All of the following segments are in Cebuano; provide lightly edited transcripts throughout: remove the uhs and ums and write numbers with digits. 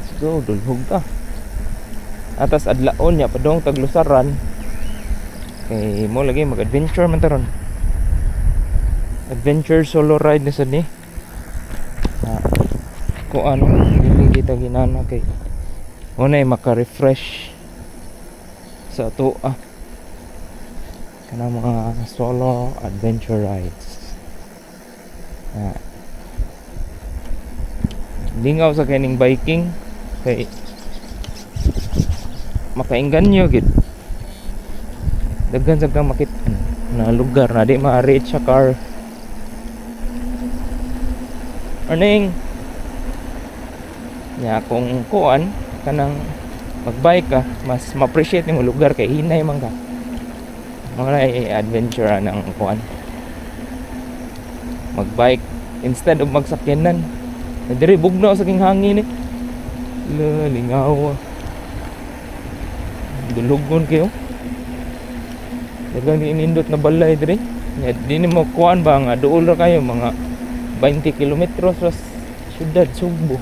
Let's go, dulhog ta. Atas adlaon nya padong taglusaran. Kay mo lagi mag-adventure man taron. Adventure solo ride ni sad ni. Ah, kung ano, dili kita ginana kay unay maka-refresh sa ato ah. Kanang mga solo adventure rides. Ah. Lingaw sa kining biking kay makainganyo gid. Daghan sa kang makit na lugar na di ma-reach sa car. Morning. Nya kung kuan kanang magbike ka, mas ma-appreciate nimo lugar kay hinay man ka. Mga adventure ang kuan. Magbike instead of magsakyanan. Na diri bugnaw sa king hangin eh. La, lingaw. Dulugon kayo. Daghang inindot na balay diri. Nya di nimo kuan ba nga duol ra kayo, mga 20 kilometros sa syudad Sugbo.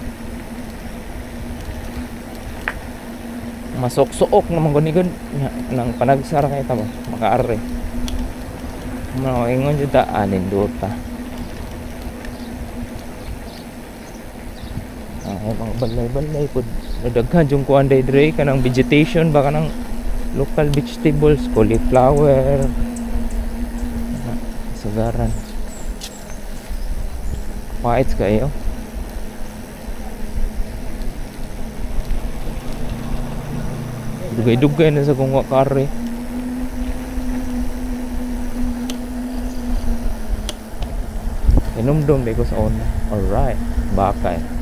Masok-suok naman gani gud nya nang panagsara kay ta ba makaari. Mga ingon jud ta ah, nindota. Ay, mga balay-balay pud. Daghan yung kuan day diri, kanang vegetation ba, kanang local vegetables, cauliflower. Ah, sugaran. Pait kayo. Dugay-dugay na sa kong wakare. Inumdum di ko sa una. Alright. Bakay.